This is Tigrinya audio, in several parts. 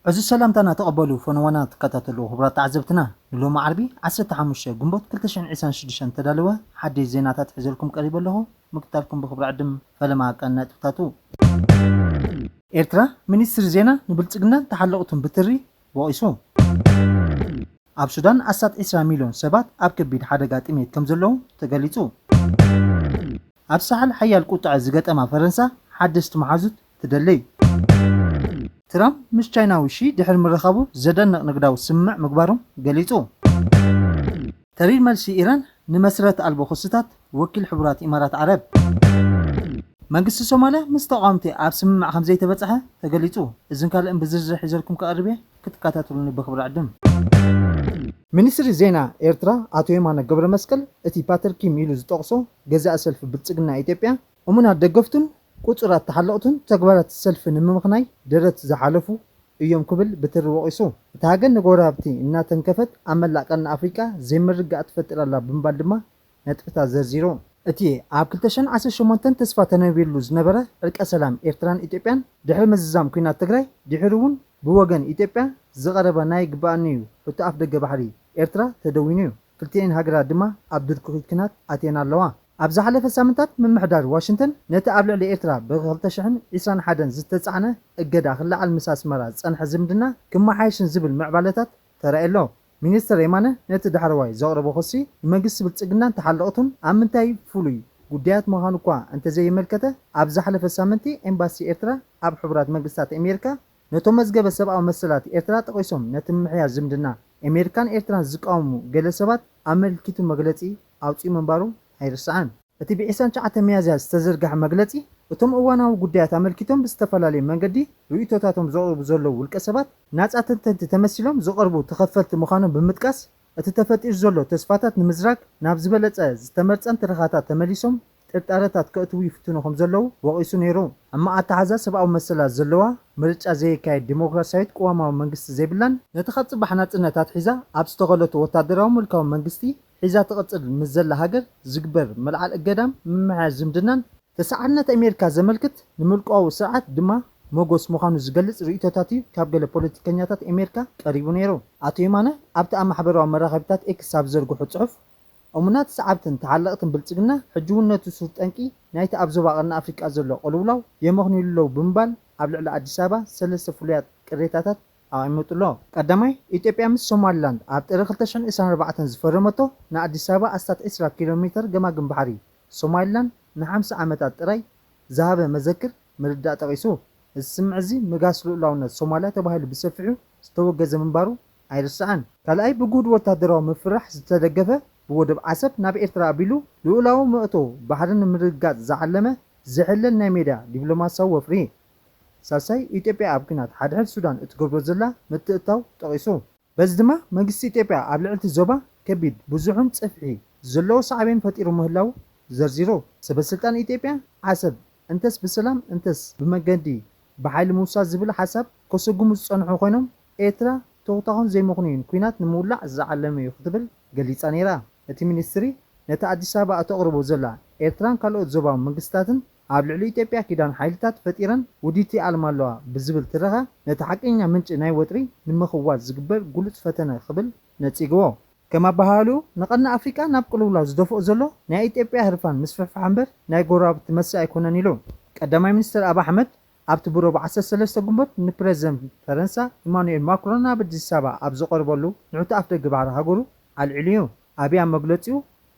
እዚ ሰላምታና ተቐበሉ ፈነዋና ትከታተሉ ክቡራት ተዓዘብትና፣ ንሎሚ ዓርቢ ዓሰርተ ሓሙሽተ ግንቦት ክልተ ሽሕን ዕስራን ሽዱሽተን ተዳለወ ሓደሽ ዜናታት ሒዘልኩም ቀሪበ ኣለኹ። ምክታልኩም ብክብሪ ዕድም። ፈለማ ቀን ነጥብታቱ። ኤርትራ፣ ሚኒስትሪ ዜና ንብልጽግናን ተሓለቕቱን ብትሪ ወቒሱ። ኣብ ሱዳን ኣስታት ዕስራ ሚልዮን ሰባት ኣብ ከቢድ ሓደጋ ጥሜት ከም ዘለዉ ተገሊጹ። ኣብ ሳሕል ሓያል ቁጥዐ ዝገጠማ ፈረንሳ ሓደስቲ መሓዙት ትደልይ። ትራምፕ ምስ ቻይናዊ ሺ ድሕሪ ምርኻቡ ዘደንቕ ንግዳዊ ስምምዕ ምግባሮም ገሊጹ። ተሪር መልሲ ኢራን ንመስረት ኣልቦ ክስታት ወኪል ሕቡራት ኢማራት ዓረብ። መንግስቲ ሶማልያ ምስ ተቓወምቲ ኣብ ስምምዕ ከም ዘይተበጽሐ ተገሊጹ። እዝን ካልእን ብዝርዝር ሒዘልኩም ክቐርብ እየ፣ ክትከታተሉኒ ብክብሪ ዕድም። ሚኒስትሪ ዜና ኤርትራ ኣቶ የማነ ገብረ መስቀል እቲ ፓተር ኪም ኢሉ ዝጠቕሶ ገዛኢ ሰልፊ ብልጽግና ኢትዮጵያ እሙናት ደገፍቱን ቁጹራት ተሓለቕቱን ተግባራት ሰልፊ ንምምኽናይ ደረት ዝሓለፉ እዮም ክብል ብትሪ ወቒሱ። እታ ሃገር ንጎረባብቲ እናተንከፈት ኣብ መላእ ቀርኒ ኣፍሪቃ ዘይምርግጋእ ትፈጥር ኣላ ብምባል ድማ ነጥብታት ዘርዚሩ። እቲ ኣብ ክልተ ሽሕን ዓሰርተ ሸሞንተን ተስፋ ተነቢርሉ ዝነበረ ዕርቀ ሰላም ኤርትራን ኢትዮጵያን ድሕሪ ምዝዛም ኲናት ትግራይ ድሒሩ እውን ብወገን ኢትዮጵያ ዝቐረበ ናይ ግባኣኒ እዩ ሕቶ ኣፍ ደገ ባሕሪ ኤርትራ ተደዊኑ እዩ። ክልቲኤን ሃገራት ድማ ኣብ ድርኩኺት ኲናት ኣትየን ኣለዋ። ኣብ ዝሓለፈ ሳምንታት ምምሕዳር ዋሽንግተን ነቲ ኣብ ልዕሊ ኤርትራ ብ ክልተ ሽሕን ዕስራን ሓደን ዝተጻዕነ እገዳ ክለዓል ምስ ኣስመራ ዝጸንሐ ዝምድና ክመሓየሽን ዝብል ምዕባለታት ተራእየ ኣሎ። ሚኒስተር የማነ ነቲ ዳሕረዋይ ዘቕረቦ ክሲ ንመንግስቲ ብልጽግናን ተሓለቕቱን ኣብ ምንታይ ፍሉይ ጉዳያት ምዃኑ እኳ እንተዘየመልከተ፣ ኣብ ዝሓለፈ ሳምንቲ ኤምባሲ ኤርትራ ኣብ ሕቡራት መንግስታት ኣሜሪካ ነቶም መዝገበ ሰብኣዊ መሰላት ኤርትራ ጠቒሶም ነቲ ምምሕያሽ ዝምድና ኣሜሪካን ኤርትራን ዝቃወሙ ገለ ሰባት ኣመልኪቱ መግለጺ ኣውጺኡ ምንባሩ ኣይርሳዕን። እቲ ብ ዕስራን ትሽዓተን ሚያዝያ ዝተዘርግሐ መግለጺ፣ እቶም እዋናዊ ጉዳያት ኣመልኪቶም ብዝተፈላለየ መንገዲ ርእይቶታቶም ዘቕርቡ ዘለዉ ውልቀ ሰባት ናጻ ተንተንቲ ተመሲሎም ዝቐርቡ ተኸፈልቲ ምዃኖም ብምጥቃስ፣ እቲ ተፈጢሩ ዘሎ ተስፋታት ንምዝራግ ናብ ዝበለጸ ዝተመርጸን ትረኻታት ተመሊሶም ጥርጣረታት ከእትዉ ይፍትኑ ከም ዘለዉ ወቒሱ ነይሩ። እማ ኣተሓዛ ሰብኣዊ መሰላት ዘለዋ፣ ምርጫ ዘየካየድ ዲሞክራሲያዊት ቅዋማዊ መንግስቲ ዘይብላን ነቲ ካብ ጽባሕ ናጽነት ኣትሒዛ ኣብ ዝተኸለቶ ወታደራዊ ምልካዊ መንግስቲ ሒዛ ትቕጽል ምስ ዘላ ሃገር ዝግበር ምልዓል እገዳን ምምሕያሽ ዝምድናን ተሰዓርነት ኣሜሪካ ዘመልክት፣ ንምልቃዊ ስርዓት ድማ መጎስ ምዃኑ ዝገልጽ ርእይቶታት እዩ ካብ ገለ ፖለቲከኛታት ኣሜሪካ ቀሪቡ ነይሩ። ኣቶ የማነ ኣብቲ ኣብ ማሕበራዊ መራኸቢታት ኤክስ ኣብ ዘርግሖ ጽሑፍ፣ እሙናት ሰዓብትን ተሓለቕትን ብልጽግና ሕጂ እውን ነቲ ሱር ጠንቂ ናይቲ ኣብ ዞባ ቀርኒ ኣፍሪቃ ዘሎ ቅልውላው የመኽንዩሉ ኣለዉ ብምባል ኣብ ልዕሊ ኣዲስ ኣበባ ሰለስተ ፍሉያት ቅሬታታት ኣቐሚጡ ኣሎ። ቀዳማይ፣ ኢትዮጵያ ምስ ሶማሊላንድ ኣብ ጥሪ ክልተ ሽሕን ዕስራን ኣርባዕተን ዝፈረመቶ ንኣዲስ ኣበባ ኣስታት ዕስራ ኪሎ ሜተር ገማግም ባሕሪ ሶማሊላንድ ንሓምሳ ዓመታት ጥራይ ዝሃበ መዘክር ምርዳእ ጠቒሱ፣ እዚ ስምምዕ እዚ ምጋስ ልኡላውነት ሶማልያ ተባሂሉ ብሰፊሑ ዝተወገዘ ምንባሩ ኣይርሳዕን። ካልኣይ፣ ብጉህድ ወታደራዊ ምፍርራሕ ዝተደገፈ ብወደብ ዓሰብ ናብ ኤርትራ ኣቢሉ ልኡላዊ መእተዊ ባሕሪ ንምርግጋጽ ዝዓለመ ዝሕለል ናይ ሜዳ ዲፕሎማሲያዊ ወፍሪ። ሳልሳይ፣ ኢትዮጵያ ኣብ ኲናት ሓድሕድ ሱዳን እትገብሮ ዘላ ምትእትታው ጠቒሱ። በዚ ድማ መንግስቲ ኢትዮጵያ ኣብ ልዕሊ እቲ ዞባ ከቢድ፣ ብዙሕን ጽፍሒ ዘለዎ ሳዕቤን ፈጢሩ ምህላዉ ዘርዚሩ። ሰበ ስልጣን ኢትዮጵያ ዓሰብ እንተስ ብሰላም እንተስ ብመገዲ ብሓይሊ ምውሳድ ዝብል ሓሳብ ከሰጉሙ ዝጸንሑ ኮይኖም፣ ኤርትራ ተኹታኹን ዘይምኽኑይን ኲናት ንምውላዕ ዝዓለመ እዩ ክትብል ገሊጻ ነይራ። እቲ ሚኒስትሪ ነቲ ኣዲስ ኣበባ እተቕርቦ ዘላ ኤርትራን ካልኦት ዞባዊ መንግስታትን ኣብ ልዕሊ ኢትዮጵያ ኪዳን ሓይልታት ፈጢረን ውዲት ይኣልማ ኣለዋ ብዝብል ትረኻ ነቲ ሓቀኛ ምንጪ ናይ ወጥሪ ንምኽዋል ዝግበር ግሉጽ ፈተነ ክብል ነጺግዎ። ከም ኣበሃህልኡ፣ ንቐርኒ ኣፍሪቃ ናብ ቅልውላው ዝደፍኦ ዘሎ ናይ ኢትዮጵያ ህርፋን ምስፍሕፋሕ እምበር ናይ ጎረባብቲ መስኢ ኣይኮነን ኢሉ። ቀዳማይ ሚኒስትር ኣብ ኣሕመድ ኣብቲ ብረቡዕ ዓሰርተ ሰለስተ ግንቦት ንፕረዚደንት ፈረንሳ ኢማኑኤል ማክሮን ናብ ኣዲስ ኣበባ ኣብ ዘቐርበሉ ንሕቶ ኣፍደገ ባሕሪ ሃገሩ ኣልዒሉ እዩ። ኣብያ መግለጺኡ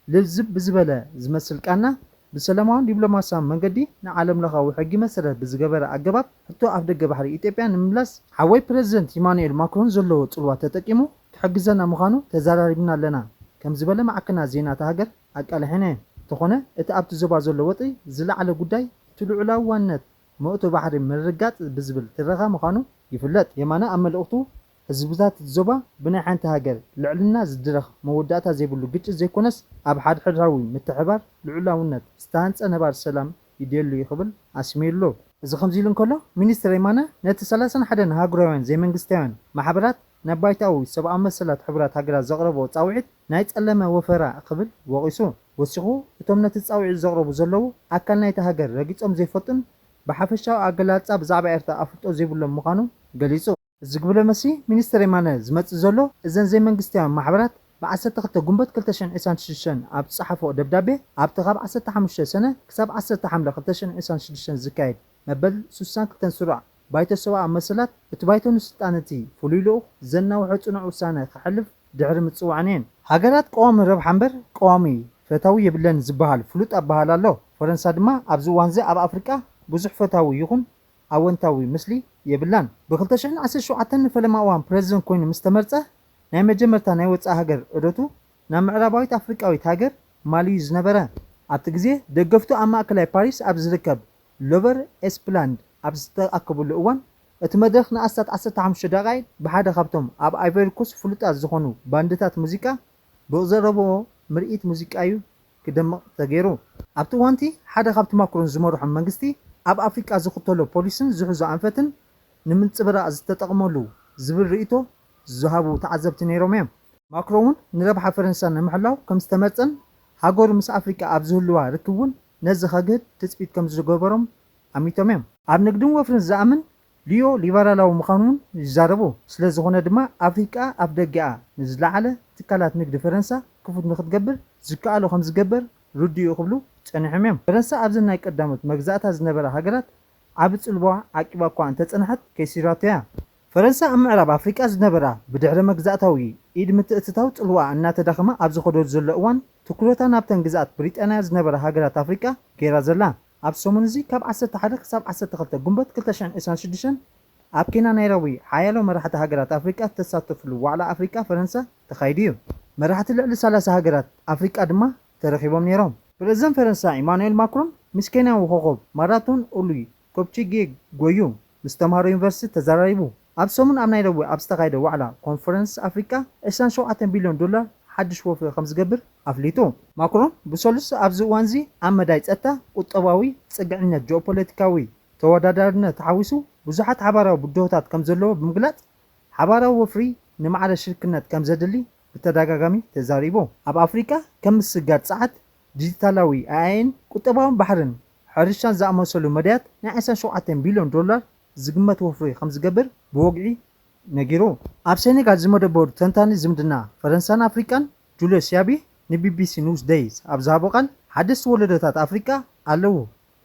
ልዝብ ብዝበለ ዝመስል ቃና ብሰላማውን ዲፕሎማሲያውን መንገዲ ንዓለም ለኻዊ ሕጊ መሰረት ብዝገበረ ኣገባብ ሕቶ ኣፍደገ ባሕሪ ኢትዮጵያ ንምምላስ ሓወይ ፕረዚደንት ኢማኑኤል ማክሮን ዘለዎ ጽልዋ ተጠቂሙ ክሕግዘና ምዃኑ ተዘራሪብና ኣለና ከም ዝበለ ማዕከናት ዜና እታ ሃገር ኣቃሊሐን እየን። እንተኾነ እቲ ኣብቲ ዞባ ዘሎ ወጥሪ ዝለዓለ ጉዳይ እቲ ልዑላዊ ዋንነት መእቶ ባሕሪ ምርግጋጽ ብዝብል ትረኻ ምዃኑ ይፍለጥ። የማነ ኣብ መልእኽቱ ህዝብታት እቲ ዞባ ብናይ ሓንቲ ሃገር ልዕልና ዝድረኽ መወዳእታ ዘይብሉ ግጭት ዘይኮነስ ኣብ ሓድሕዳዊ ምትሕብባር ልዑላውነት ዝተሃንጸ ነባሪ ሰላም ይድየሉ እዩ ክብል ኣስሚሩሉ። እዚ ከምዚ ኢሉ እንከሎ፣ ሚኒስትር የማነ ነቲ ሰላሳን ሓደን ኣህጉራውያን ዘይመንግስታውያን ማሕበራት ናብ ባይታዊ ሰብኣዊ መሰላት ሕቡራት ሃገራት ዘቕረቦ ጻውዒት ናይ ጸለመ ወፈራ ክብል ወቒሱ። ወሲኹ፣ እቶም ነቲ ጻውዒት ዘቕረቡ ዘለዉ ኣካል ናይታ ሃገር ረጊጾም ዘይፈልጡን ብሓፈሻዊ ኣገላልጻ ብዛዕባ ኤርትራ ኣፍልጦ ዘይብሎም ምዃኑ ገሊጹ። እዚ ግብረ መልሲ ሚኒስተር የማነ ዝመጽእ ዘሎ፣ እዘን ዘይመንግስታውያን ማሕበራት ብ ዓሰርተ ክልተ ጉንበት ክልተ ሽሕን ዕስራን ሽዱሽተን ኣብ ዝጸሓፎ ደብዳቤ፣ ኣብቲ ካብ ዓሰርተ ሓሙሽተ ሰነ ክሳብ ዓሰርተ ሓምለ ክልተ ሽሕን ዕስራን ሽዱሽተን ዝካየድ መበል ሱሳን ክልተን ስሩዕ ባይቶ ሰብኣዊ መሰላት፣ እቲ ባይቶ ንስልጣን እቲ ፍሉይ ልኡኽ ዘናውሖ ጽኑዕ ውሳነ ከሕልፍ ድሕሪ ምጽዋዕን እየን። ሃገራት ቀዋሚ ረብሓ እምበር ቀዋሚ ፈታዊ የብለን ዝበሃል ፍሉጥ ኣበሃህላ ኣሎ። ፈረንሳ ድማ ኣብዚ እዋንዚ ኣብ ኣፍሪቃ ብዙሕ ፈታዊ ይኹን ኣወንታዊ ምስሊ የብላን። ብ ክልተ ሽሕን ዓሰርተ ሸውዓተን ንፈለማ እዋን ፕረዚደንት ኮይኑ ምስ ተመርጸ፣ ናይ መጀመርታ ናይ ወጻኢ ሃገር ዑደቱ ናብ ምዕራባዊት ኣፍሪቃዊት ሃገር ማሊ እዩ ዝነበረ። ኣብቲ ግዜ ደገፍቱ ኣብ ማእከላይ ፓሪስ ኣብ ዝርከብ ሎቨር ኤስፕላንድ ኣብ ዝተኣከብሉ እዋን፣ እቲ መድረኽ ንኣስታት ዓሰርተ ሓሙሽተ ደቓይቕ ብሓደ ካብቶም ኣብ ኣይቨሪ ኮስት ፍሉጣት ዝኾኑ ባንድታት ሙዚቃ ብዘቕረብዎ ምርኢት ሙዚቃ እዩ ክደምቕ ተገይሩ። ኣብቲ እዋንቲ ሓደ ካብቲ ማክሮን ዝመርሖም መንግስቲ ኣብ ኣፍሪቃ ዝኽተሎ ፖሊስን ዝሕዞ ኣንፈትን ንምንጽብራቕ ዝተጠቕመሉ ዝብል ርእይቶ ዝሃቡ ተዓዘብቲ ነይሮም እዮም። ማክሮን እውን ንረብሓ ፈረንሳ ንምሕላው ከም ዝተመርጸን ሃገሩ ምስ ኣፍሪቃ ኣብ ዝህልዋ ርክብ እውን ነዚ ከግህድ ትጽቢት ከም ዝገበሮም ኣሚቶም እዮም። ኣብ ንግድን ወፍርን ዝኣምን ሊዮ ሊበራላዊ ምዃኑ እውን ይዛረቡ። ስለ ዝኾነ ድማ ኣፍሪቃ ኣፍ ደገኣ ንዝለዓለ ትካላት ንግዲ ፈረንሳ ክፉት ንክትገብር ዝከኣሎ ከም ዝገበር ርዱእ እዩ ክብሉ ጸኒሖም እዮም። ፈረንሳ ኣብዘን ናይ ቀዳሞት መግዛእታ ዝነበራ ሃገራት ዓቢ ጽልዋ ዓቂባ እኳ እንተጸንሐት ከይሲራቶ እያ። ፈረንሳ ኣብ ምዕራብ ኣፍሪቃ ዝነበራ ብድሕረ መግዛእታዊ ኢድ ምትእትታው ጽልዋኣ እናተዳኸመ ኣብ ዝኸደሉ ዘሎ እዋን ትኩረታ ናብተን ግዝኣት ብሪጣንያ ዝነበራ ሃገራት ኣፍሪቃ ገይራ ዘላ። ኣብ ሰሙን እዚ ካብ ዓሰርተ ሓደ ክሳብ ዓሰርተ ክልተ ጉንበት ክልተ ሽሕን ዕስራን ሽዱሽተን ኣብ ኬንያ ናይሮቢ ሓያሎ መራሕቲ ሃገራት ኣፍሪቃ ዝተሳተፍሉ ዋዕላ ኣፍሪቃ ፈረንሳ ተኻይዱ እዩ። መራሕቲ ልዕሊ ሰላሳ ሃገራት ኣፍሪቃ ድማ ተረኺቦም ነይሮም። ፕረዚደንት ፈረንሳ ኢማኑኤል ማክሮን ምስ ኬንያዊ ኮኸብ ማራቶን ኡሉይ ኮፕቺጌ ጎዩ ምስ ተምሃሮ ዩኒቨርሲቲ ተዘራሪቡ። ኣብ ሰሙን ኣብ ናይሮቢ ኣብ ዝተኻየደ ዋዕላ ኮንፈረንስ ኣፍሪቃ ዕስራን ሸውዓተን ቢልዮን ዶላር ሓድሽ ወፍሪ ከም ዝገብር ኣፍሊጡ። ማክሮን ብሰሉስ ኣብዚ እዋንዚ ኣብ መዳይ ጸጥታ፣ ቁጠባዊ ጽግዕነት፣ ጂኦፖለቲካዊ ተወዳዳርነት ተሓዊሱ ብዙሓት ሓባራዊ ብድሆታት ከም ዘለዎ ብምግላጽ፣ ሓባራዊ ወፍሪ ንማዕረ ሽርክነት ከም ዘድሊ ብተደጋጋሚ ተዛሪቡ። ኣብ ኣፍሪቃ ከም ምስግጋር ጸዓት፣ ዲጂታላዊ ኣእን፣ ቁጠባውን ባሕርን ሕርሻን ዝኣመሰሉ መዳያት ናይ ዕስራን ሸውዓተን ቢልዮን ዶላር ዝግመት ወፍሪ ከም ዝገብር ብወግዒ ነጊሩ። ኣብ ሴኔጋል ዝመደበሩ ተንታኒ ዝምድና ፈረንሳን ኣፍሪቃን ጁልዮስ ያቢ ንቢቢሲ ኒውስ ደይዝ ኣብ ዝሃቦ ቃል፣ ሓደስቲ ወለዶታት ኣፍሪቃ ኣለዉ፣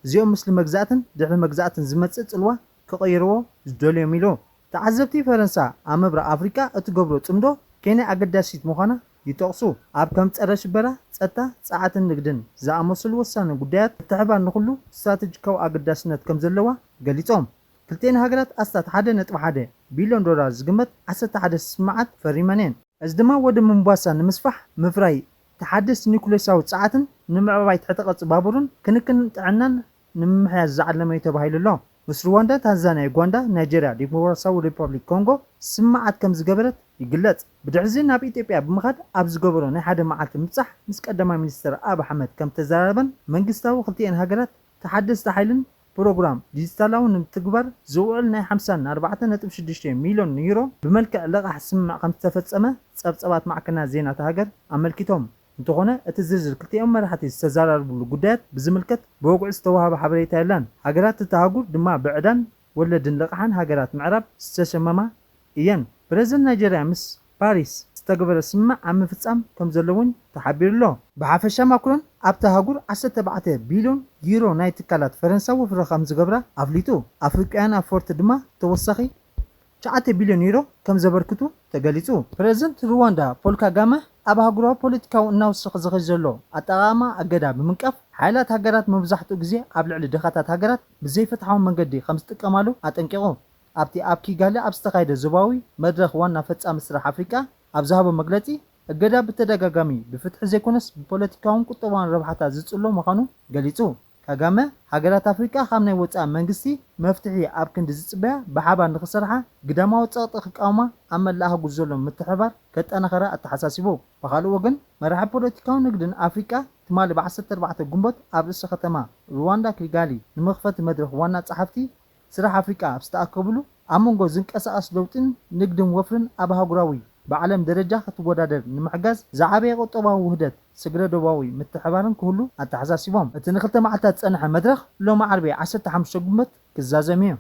እዚኦም ምስሊ መግዛእትን ድሕሪ መግዛእትን ዝመጽእ ጽልዋ ክቕይርዎ ዝደልዮም ኢሉ። ተዓዘብቲ ፈረንሳ ኣብ ምብራቕ ኣፍሪቃ እትገብሮ ጽምዶ ኬንያ ኣገዳሲት ምዃና ይጠቕሱ። ኣብ ከም ጸረ ሽበራ፣ ጸጥታ፣ ጸዓትን ንግድን ዝኣመሰሉ ወሳኒ ጉዳያት ምትሕብባር ንኹሉ ስትራተጂካዊ ኣገዳስነት ከም ዘለዋ ገሊጾም። ክልቲኤን ሃገራት ኣስታት ሓደ ነጥቢ ሓደ ቢልዮን ዶላር ዝግመት ዓሰርተ ሓደ ስምምዓት ፈሪመን እየን። እዚ ድማ ወደብ ሞምባሳ ንምስፋሕ፣ ምፍራይ ተሓደስቲ ኒኩሌሳዊ ጸዓትን ንምዕባይ ትሕተ ቅርጺ ባቡርን ክንክን ጥዕናን ንምምሕያሽ ዝዓለመ እዩ ተባሂሉ ኣሎ። ምስ ሩዋንዳ፣ ታንዛንያ፣ ዩጋንዳ፣ ናይጀርያ፣ ዲሞክራሲያዊ ሪፐብሊክ ኮንጎ ስምምዓት ከም ዝገበረት ይግለጽ። ብድሕሪዚ ናብ ኢትዮጵያ ብምኻድ ኣብ ዝገበሮ ናይ ሓደ መዓልቲ ምብጻሕ ምስ ቀዳማይ ሚኒስትር ኣብ ኣሕመድ ከም ተዘራረበን መንግስታዊ ክልቲኤን ሃገራት ተሓደስቲ ሓይልን ፕሮግራም ዲጂታላዊ ንምትግባር ዝውዕል ናይ ሓምሳን ኣርባዕተን ነጥቢ ሽዱሽተ ሚልዮን ዩሮ ብመልክዕ ለቓሕ ስምምዕ ከም ዝተፈጸመ ጸብጸባት ማዕከናት ዜና እታ ሃገር ኣመልኪቶም። እንተኾነ፣ እቲ ዝርዝር ክልቲኦም መራሕቲ ዝተዘራረብሉ ጉዳያት ብዝምልከት ብወግዒ ዝተዋህበ ሓበሬታ የለን። ሃገራት እታ ኣህጉር ድማ ብዕዳን ወለድን ለቓሕን ሃገራት ምዕራብ ዝተሸመማ እየን። ፕረዚደንት ናይጀርያ ምስ ፓሪስ ዝተገበረ ስምምዕ ኣብ ምፍጻም ከም ዘሎ እውን ተሓቢሩ ኣሎ። ብሓፈሻ ማክሮን ኣብታ ኣህጉር ዓሰርተ ኣርባዕተ ቢልዮን ዩሮ ናይ ትካላት ፈረንሳ ወፍሪ ከም ዝገብራ ኣፍሊጡ። ኣፍሪቃውያን ኣብ ፎርት ድማ ተወሳኺ ትሽዓተ ቢልዮን ዩሮ ከም ዘበርክቱ ተገሊጹ። ፕረዚደንት ሩዋንዳ ፖል ካጋመ ኣብ ኣህጉራዊ ፖለቲካዊ እናወሰኸ ዝኸይድ ዘሎ ኣጠቓቕማ እገዳ ብምንቃፍ፣ ሓያላት ሃገራት መብዛሕትኡ ግዜ ኣብ ልዕሊ ድኻታት ሃገራት ብዘይፍትሓዊ መንገዲ ከም ዝጥቀማሉ ኣጠንቂቑ። ኣብቲ ኣብ ኪጋሊ ኣብ ዝተኻየደ ዞባዊ መድረኽ ዋና ፈጻሚ ስራሕ ኣፍሪቃ ኣብ ዝሃቦ መግለጺ፣ እገዳ ብተደጋጋሚ ብፍትሒ ዘይኮነስ ብፖለቲካውን ቁጠባውን ረብሓታት ዝጽሎ ምዃኑ ገሊጹ። ካጋመ፣ ሃገራት ኣፍሪቃ ካብ ናይ ወጻኢ መንግስቲ መፍትሒ ኣብ ክንዲ ዝጽበያ ብሓባር ንኽሰርሓ ግዳማዊ ጸቕጢ ክቃወማ ኣብ መላእ ኣህጉር ዘሎ ምትሕብባር ከጠናኸራ ኣተሓሳሲቡ። ብኻልእ ወገን፣ መራሒ ፖለቲካውን ንግድን ኣፍሪቃ ትማሊ ብ ዓሰርተ ኣርባዕተ ጉንበት ኣብ ርእሲ ከተማ ሩዋንዳ ኪጋሊ ንመኽፈቲ መድረኽ ዋና ጸሓፍቲ ስራሕ ኣፍሪቃ ኣብ ዝተኣከብሉ፣ ኣብ መንጎ ዝንቀሳቐስ ለውጥን ንግድን ወፍርን ኣብ ኣህጉራዊ ብዓለም ደረጃ ክትወዳደር ንምሕጋዝ ዝዓበየ ቁጠባዊ ውህደት ስግረ ዶባዊ ምትሕባርን ክህሉ ኣተሓሳሲቦም። እቲ ንክልተ መዓልታት ዝጸንሐ መድረኽ ሎሚ ዓርቢ ዓሰርተ ሓሙሽተ ጉንበት ክዛዘም እዩ።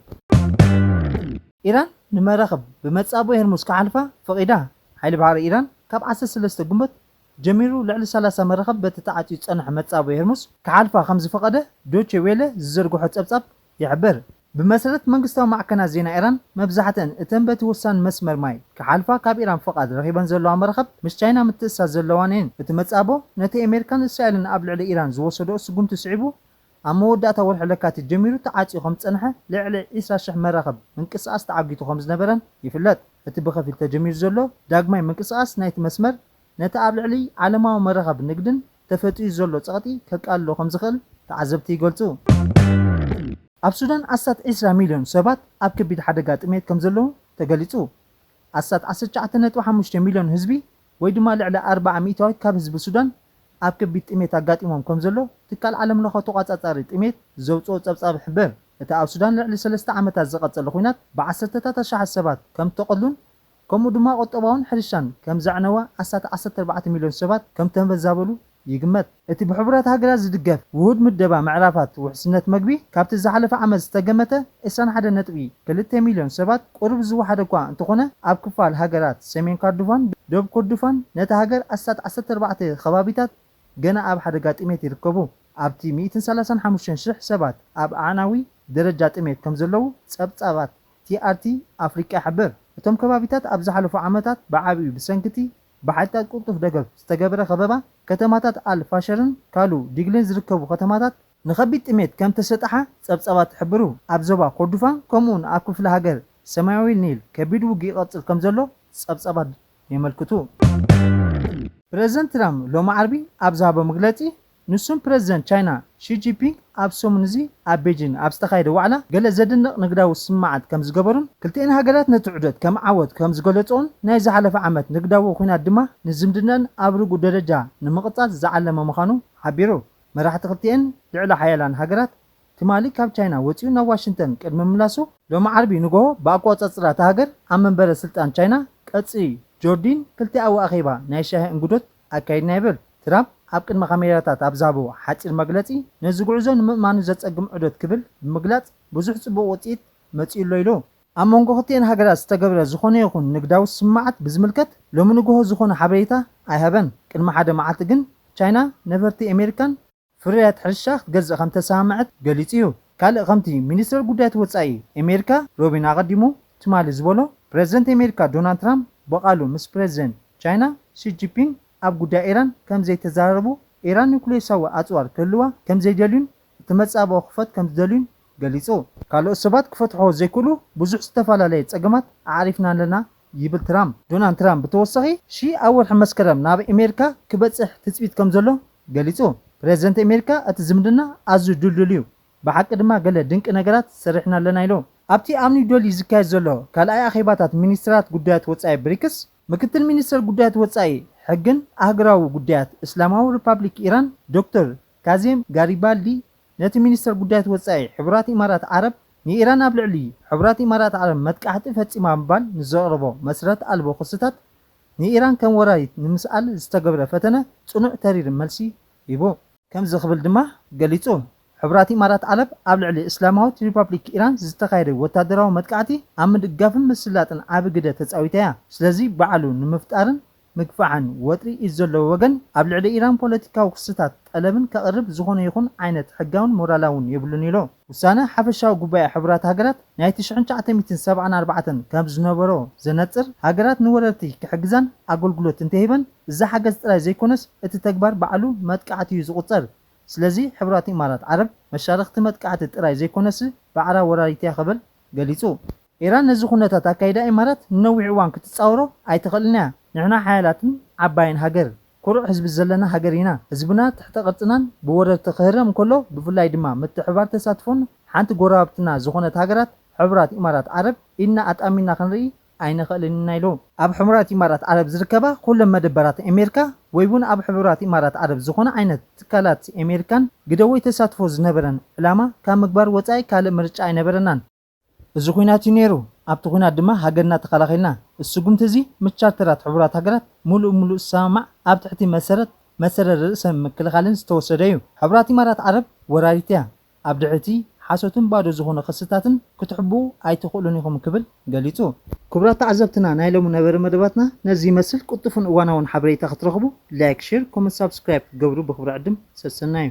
ኢራን ንመራኽብ ብመጻብቦ ሄርሙዝ ክሓልፋ ፈቒዳ። ሓይሊ ባሕሪ ኢራን ካብ ዓሰርተ ሰለስተ ግንቦት ጀሚሩ ልዕሊ ሰላሳ መራኽብ በቲ ተዓጽዩ ዝጸንሐ መጻብቦ ሄርሙዝ ክሓልፋ ከም ዝፈቐደ ዶቼ ዌለ ዝዘርግሖ ጸብጻብ ይሕብር። ብመሰረት መንግስታዊ ማዕከናት ዜና ኢራን፣ መብዛሕትአን እተን በቲ ወሳኒ መስመር ማይ ክሓልፋ ካብ ኢራን ፍቓድ ረኺበን ዘለዋ መራኽብ፣ ምስ ቻይና ምትእስሳር ዘለዋን እየን። እቲ መጻብቦ ነቲ ኣሜሪካን እስራኤልን ኣብ ልዕሊ ኢራን ዝወሰድኦ ስጉምቲ ስዒቡ፣ ኣብ መወዳእታ ወርሒ ለካቲት ጀሚሩ ተዓጽዩ ከም ዝጸንሐ፣ ልዕሊ ዕስራ ሽሕ መራኽብ ምንቅስቓስ ተዓጊቱ ከም ዝነበረን ይፍለጥ። እቲ ብኸፊል ተጀሚሩ ዘሎ ዳግማይ ምንቅስቓስ ናይቲ መስመር፣ ነቲ ኣብ ልዕሊ ዓለማዊ መራኽብ ንግድን ተፈጢሩ ዘሎ ጸቕጢ ከቃልሎ ከም ዝኽእል ተዓዘብቲ ይገልጹ። ኣብ ሱዳን ኣስታት ዕስራ ሚልዮን ሰባት ኣብ ከቢድ ሓደጋ ጥሜት ከም ዘለዉ ተገሊጹ። ኣስታት ዓሰርተ ትሽዓተ ነጥቢ ሓሙሽተ ሚልዮን ህዝቢ፣ ወይ ድማ ልዕሊ ኣርብዓ ሚእታዊት ካብ ህዝቢ ሱዳን፣ ኣብ ከቢድ ጥሜት ኣጋጢሞም ከም ዘሎ ትካል ዓለም ለኸ ተቋጻጻሪ ጥሜት ዘውጽኦ ጸብጻብ ይሕብር። እቲ ኣብ ሱዳን ልዕሊ ሰለስተ ዓመታት ዝቐጸለ ኲናት፣ ብዓሰርተታት ኣሽሓት ሰባት ከም እተቐትሉን ከምኡ ድማ ቁጠባውን ሕርሻን ከም ዘዕነወ፣ ኣስታት ዓሰርተ ኣርባዕተ ሚልዮን ሰባት ከም ተመዛበሉ ይግመት። እቲ ብሕቡራት ሃገራት ዝድገፍ ውሁድ ምደባ ምዕራፋት ውሕስነት መግቢ፣ ካብቲ ዝሓለፈ ዓመት ዝተገመተ ዕስራን ሓደ ነጥቢ ክልተ ሚልዮን ሰባት ቁሩብ ዝወሓደ እኳ እንተኾነ፣ ኣብ ክፋል ሃገራት ሰሜን ኮርዶፋን ደቡብ ኮርዶፋን ነታ ሃገር ኣስታት ዓሰርተ ኣርባዕተ ከባቢታት ገና ኣብ ሓደጋ ጥሜት ይርከቡ። ኣብቲ ሚእትን ሰላሳን ሓሙሽተን ሽሕ ሰባት ኣብ ኣዕናዊ ደረጃ ጥሜት ከም ዘለዉ ጸብጻባት ቲኣርቲ ኣፍሪቃ ይሕብር። እቶም ከባቢታት ኣብ ዝሓለፉ ዓመታት ብዓቢኡ ብሰንኪ እቲ ብሓይልታት ቅልጡፍ ደገፍ ዝተገበረ ከበባ፣ ከተማታት ኣል ፋሸርን ካሉ ዲግሊን ዝርከቡ ከተማታት ንኸቢድ ጥሜት ከም ተሰጥሓ ጸብጻባት ይሕብሩ። ኣብ ዞባ ኮርዶፋን ከምኡውን ኣብ ክፍለ ሃገር ሰማያዊ ኒል ከቢድ ውግእ ይቐጽል ከም ዘሎ ጸብጻባት የመልክቱ። ፕረዚደንት ትራምፕ ሎሚ ዓርቢ ኣብ ዝሃቦ መግለጺ፣ ንሱን ፕረዚደንት ቻይና ሺ ጂንፒንግ ኣብ ሰሙን እዚ ኣብ ቤጂን ኣብ ዝተኻየደ ዋዕላ ገለ ዘደንቕ ንግዳዊ ስምምዓት ከም ዝገበሩን፣ ክልቲኤን ሃገራት ነቲ ዑደት ከም ዓወት ከም ዝገለጽኦን፣ ናይ ዝሓለፈ ዓመት ንግዳዊ ኲናት ድማ ንዝምድናን ኣብ ርጉእ ደረጃ ንምቕጻል ዝዓለመ ምዃኑ ሓቢሩ። መራሕቲ ክልቲኤን ልዕለ ሓያላን ሃገራት ትማሊ ካብ ቻይና ወጺኡ ናብ ዋሽንግተን ቅድሚ ምላሱ፣ ሎሚ ዓርቢ ንግሆ ብኣቆጻጽራ እታ ሃገር ኣብ መንበረ ስልጣን ቻይና ቀጽሪ ጆርዲን ክልቲኣዊ ኣኼባ ናይ ሻሂ እንግዶት ኣካይድና ይብል። ትራምፕ ኣብ ቅድሚ ካሜራታት ኣብ ዝሃቦ ሓጺር መግለጺ፣ ነዚ ጉዕዞ ንምእማኑ ዘጸግም ዑደት ክብል ብምግላጽ፣ ብዙሕ ጽቡቕ ውጽኢት መጺኡ ኣሎ ኢሉ። ኣብ መንጎ ክልቲኤን ሃገራት ዝተገብረ ዝኾነ ይኹን ንግዳዊ ስምምዓት ብዝምልከት ሎሚ ንግሆ ዝኾነ ሓበሬታ ኣይሃበን። ቅድሚ ሓደ መዓልቲ ግን ቻይና ነፈርቲ ኣሜሪካን ፍርያት ሕርሻ ክትገዝእ ከም ተሰማምዐት ገሊጹ እዩ። ካልእ ከምቲ ሚኒስትር ጉዳያት ወጻኢ ኣሜሪካ ሮቢን ኣቐዲሙ ትማሊ ዝበሎ፣ ፕረዚደንት ኣሜሪካ ዶናልድ ትራምፕ ብቓሉ ምስ ፕረዚደንት ቻይና ሺ ጂንፒንግ ኣብ ጉዳይ ኢራን ከም ዘይተዘራረቡ፣ ኢራን ኒኩሌሳዊ ኣጽዋር ክህልዋ ከም ዘይደልዩን እቲ መጻብኦ ክፈት ከም ዝደልዩን ገሊጹ። ካልኦት ሰባት ክፈትሕዎ ዘይክእሉ ብዙሕ ዝተፈላለየ ጸገማት ኣዕሪፍና ኣለና ይብል ትራምፕ። ዶናልድ ትራምፕ ብተወሳኺ፣ ሺ ኣብ ወርሒ መስከረም ናብ ኣሜሪካ ክበጽሕ ትጽቢት ከም ዘሎ ገሊጹ። ፕረዚደንት ኣሜሪካ፣ እቲ ዝምድና ኣዝዩ ድልዱል እዩ፣ ብሓቂ ድማ ገለ ድንቂ ነገራት ሰሪሕና ኣለና ኢሉ። ኣብቲ ኣብ ኒው ዴልሂ ዝካየድ ዘሎ ካልኣይ ኣኼባታት ሚኒስትራት ጉዳያት ወጻኢ ብሪክስ፣ ምክትል ሚኒስትር ጉዳያት ወጻኢ፣ ሕግን ኣህጉራዊ ጉዳያት እስላማዊ ሪፓብሊክ ኢራን ዶክተር ካዜም ጋሪባልዲ፣ ነቲ ሚኒስተር ጉዳያት ወጻኢ ሕቡራት ኢማራት ዓረብ፣ ንኢራን ኣብ ልዕሊ ሕቡራት ኢማራት ዓረብ መጥቃዕቲ ፈጺማ ብምባል ንዘቕረቦ መሰረት ኣልቦ ክስታት፣ ንኢራን ከም ወራሪት ንምስኣል ዝተገብረ ፈተነ ጽኑዕ ተሪር መልሲ ሂቡ። ከምዚ ክብል ድማ ገሊጹ። ሕቡራት ኢማራት ዓረብ ኣብ ልዕሊ እስላማዊት ሪፓብሊክ ኢራን ዝተኻየደ ወታደራዊ መጥቃዕቲ ኣብ ምድጋፍን ምስላጥን ዓቢ ግደ ተጻዊታ እያ። ስለዚ ባዕሉ ንምፍጣርን ምግፋዕን ወጥሪ እዩ ዘለዎ ወገን ኣብ ልዕሊ ኢራን ፖለቲካዊ ክስታት ጠለብን ከቕርብ ዝኾነ ይኹን ዓይነት ሕጋውን ሞራላውን የብሉን ኢሉ። ውሳነ ሓፈሻዊ ጉባኤ ሕቡራት ሃገራት ናይ ትሽዓን ትሽዓተ ሚእትን ሰብዓን ኣርባዕተን ከም ዝነበሮ ዘነጽር፣ ሃገራት ንወረርቲ ክሕግዛን ኣገልግሎት እንተሂበን፣ እዚ ሓገዝ ጥራይ ዘይኮነስ እቲ ተግባር ባዕሉ መጥቃዕቲ እዩ ዝቑጸር። ስለዚ ሕቡራት ኢማራት ዓረብ መሻርኽቲ መጥቃዕቲ ጥራይ ዘይኮነስ ባዕላ ወራሪት እያ ክብል ገሊጹ። ኢራን ነዚ ኩነታት ኣካይዳ ኢማራት ንነዊሕ እዋን ክትጻወሮ ኣይትኽእልን እያ። ንሕና ሓያላትን ዓባይን ሃገር፣ ኩሩዕ ህዝቢ ዘለና ሃገር ኢና። ህዝብና ትሕተ ቅርጽናን ብወረርቲ ክህረም እንከሎ፣ ብፍላይ ድማ ምትሕብባር ተሳትፎን ሓንቲ ጎረባብትና ዝኾነት ሃገራት ሕቡራት ኢማራት ዓረብ ኢድና ኣጣሚና ክንርኢ ኣይንኽእልን ኢና ኢሉ። ኣብ ሕቡራት ኢማራት ዓረብ ዝርከባ ኩለን መደበራት ኣሜሪካ ወይ እውን ኣብ ሕቡራት ኢማራት ዓረብ ዝኾነ ዓይነት ትካላት ኣሜሪካን ግደ ወይ ተሳትፎ ዝነበረን ዕላማ ካብ ምግባር ወጻኢ ካልእ ምርጫ ኣይነበረናን። እዚ ኲናት እዩ ነይሩ። ኣብቲ ኲናት ድማ ሃገርና ተኸላኺልና። እዚ ስጉምቲ እዚ ምስ ቻርተራት ሕቡራት ሃገራት ምሉእ ብምሉእ ዝሰማማዕ፣ ኣብ ትሕቲ መሰረት መሰረት ርእሰ ምክልኻልን ዝተወሰደ እዩ። ሕቡራት ኢማራት ዓረብ ወራሪት እያ። ኣብ ድሕሪቲ ሓሶትን ባዶ ዝኾነ ክስታትን ክትሕብኡ ኣይትኽእሉን ኢኹም ክብል ገሊጹ። ክቡራት ተዓዘብትና፣ ናይ ሎሚ ነበረ መደባትና ነዚ ይመስል። ቅልጡፍን እዋናውን ሓበሬታ ክትረኽቡ ላይክ፣ ሼር፣ ኮመንት፣ ሳብስክራይብ ክትገብሩ ብኽብሪ ዕድም ሰሰናዩ።